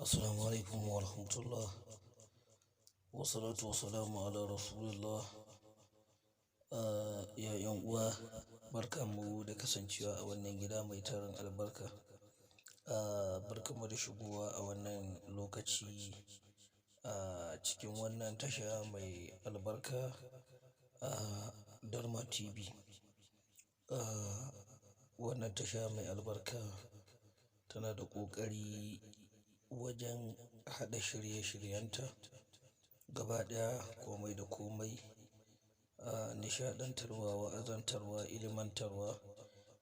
Assalamu alaikum wa rahmatullah. Wassalatu wassalamu ala rasulillah. Ya 'yan uwa, barkanmu da kasancewa a wannan gida mai tarin albarka. Barkanmu da shigowa a wannan lokaci, cikin wannan tasha mai albarka, Darma TV. Wannan tasha mai albarka tana da ƙoƙari wajen haɗa shirye-shiryenta gaba ɗaya komai da komai, nishaɗantarwa, wa'azantarwa, ilmantarwa.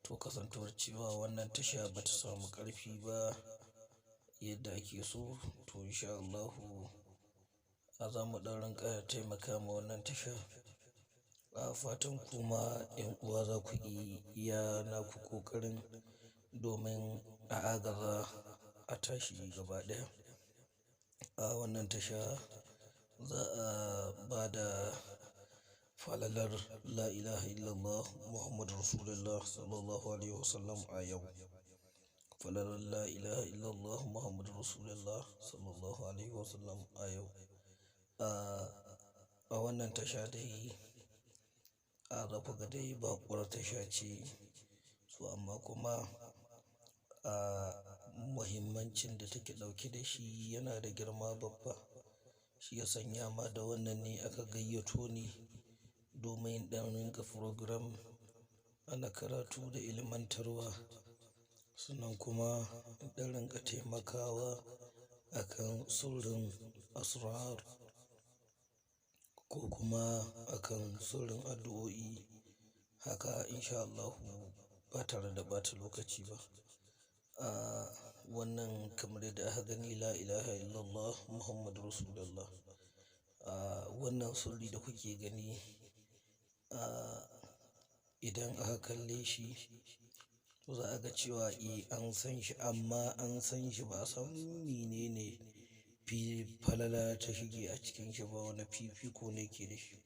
To kasancewar cewa wannan tasha ba ta samu ƙarfi ba yadda ake so, to insha Allahu, za mu ɗan rinƙa taimakawa wannan tasha. A fatan kuma 'yan uwa za ku iya naku ƙoƙarin domin a agaza a tashi gaba ɗaya. A wannan tasha za a ba da falalar La ilaha illallah Muhammadur Rasulullah Sallallahu Alaihi Wasallam a yau. Falalar La ilaha illallah Muhammadur Rasulullah Sallallahu Alaihi Wasallam a yau. A wannan tasha dai, a za ku ga dai baƙuwar tasha ce. So amma kuma, muhimmancin da take ɗauke da shi yana da girma babba. Shi ya sanya ma da wannan ne aka gayyato ni domin in ɗan rinƙa program ana karatu da ilmantarwa. Sannan kuma in ɗan rinƙa taimakawa akan sirrin asrar ko kuma akan sirrin addu'o'i. Haka insha Allahu ba tare da ɓata lokaci ba. Wannan kamar yadda aka gani La ilaha illallah Muhammadur Rasulullah. Wannan sirri da kuke gani, idan aka kalle shi, za a ga cewa eh an san shi amma an san shi ba a san menene falala ta shige a cikin shi ba, wane fifiko ne ke da shi.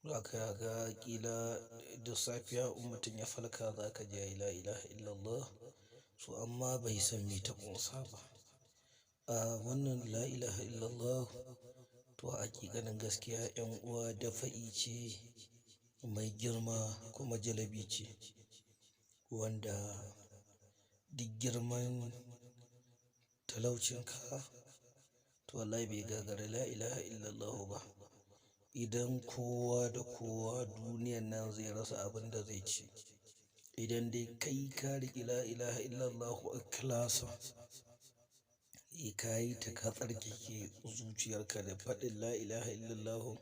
Za ka ga ƙila da safiya in mutum ya farka za ka ji yayi La ilaha illallah. So amma bai san me ta ƙunsa ba. Wannan La ilaha illallah to a haƙiƙanin gaskiya 'yan uwa dafa'i ce mai girma kuma jalabi ce wanda duk girman talaucinka to wallahi bai gagari La ilaha illallahu ba. Idan kowa da kowa duniyan nan zai rasa abin da zai ci, idan dai kai ka riƙe La ilaha illallahu ikhlasan, eh ka yi ta ka tsarkake zuciyarka da faɗin La ilaha illallahu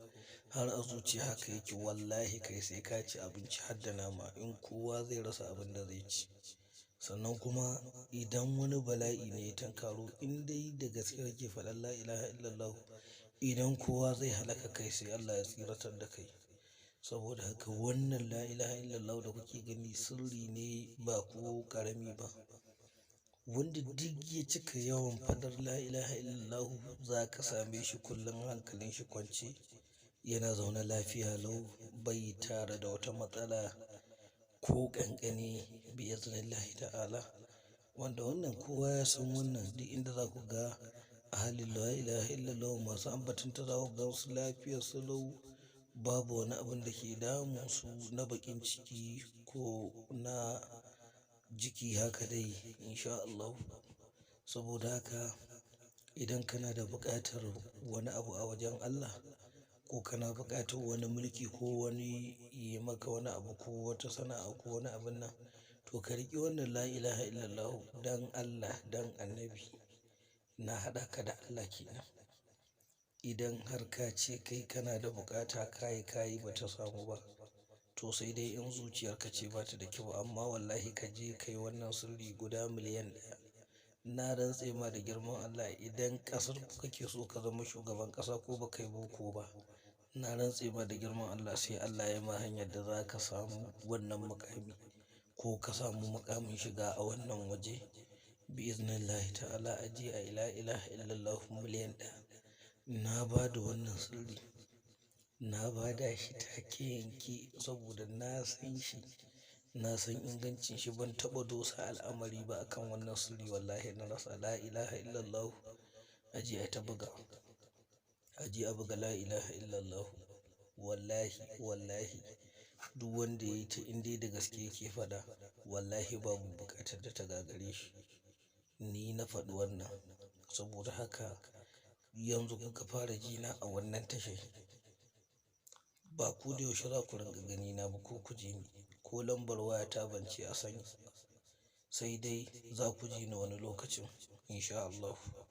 har a zuciya haka yake wallahi kai sai ka ci abinci har da nama in kowa zai rasa abin da zai ci. Sannan kuma idan wani bala'i ne ya tankaro in dai da gaske kake faɗan La ilaha illallahu, idan kowa zai halaka kai sai Allah ya tsiratar da kai. Saboda haka wannan La ilaha illallahu da kuke gani sirri ne ba ko ƙarami ba. Wanda duk ya cika yawan faɗar La ilaha illallahu za ka same shi kullum hankalin shi kwance, yana zaune lafiya lau bai tare da wata matsala ko ƙanƙani bi iznillahi ta'ala. Wanda wannan kowa ya san wannan duk inda za ku ga ahalin La ilaha illallahu masu ambatonta za ku gansu lafiyar su lau babu wani abun da ke damun su na baƙin ciki ko na jiki haka dai insha Allahu. Saboda haka idan kana da buƙatar wani abu a wajen Allah ko kana buƙatar wani mulki ko wani ya maka wani abu ko wata sana'a ko wani abun nan, to ka riƙe wannan La ilaha illallahu don Allah, don annabi. Na haɗa ka da Allah ke nan. Idan har ka ce kai kana da bukata ka yi, ka yi ba ta samu ba, to sai dai in zuciyarka ce ba ta da kyau amma wallahi ka je ka yi wannan sirri guda 1,000,000. Na rantse ma da girman Allah idan ƙasar ku kake so ka zama shugaban ƙasa ko ba kai boko ba, na rantse ma da girman Allah sai Allah ya ma hanyar da za ka samu wannan muƙami ko ka samu muƙamin shiga a wannan waje. Bi iznillahi ta'ala a je ayi La ilaha illallahu 1,000,000. Na ba da wannan sirri, na ba da shi take yanke saboda na san shi. Na san ingancin shi, ban taɓa dosa al'amari ba akan wannan sirri wallahi na rasa. La ilaha illallahu a je a ta buga. A je a buga la ilaha illallahu. Wallahi, wallahi duk wanda ya yi ta in dai da gaske yake faɗa wallahi babu buƙatar da ta gagare shi. Ni na faɗi wannan. Saboda haka yanzu kuka fara ji na a wannan tashar. Ba ko da yaushe za ku ringa ganina ba ko ku ji ni ko lambar waya ta ban ce a sani. Sai dai za ku ji ni wani lokacin in sha Allahu.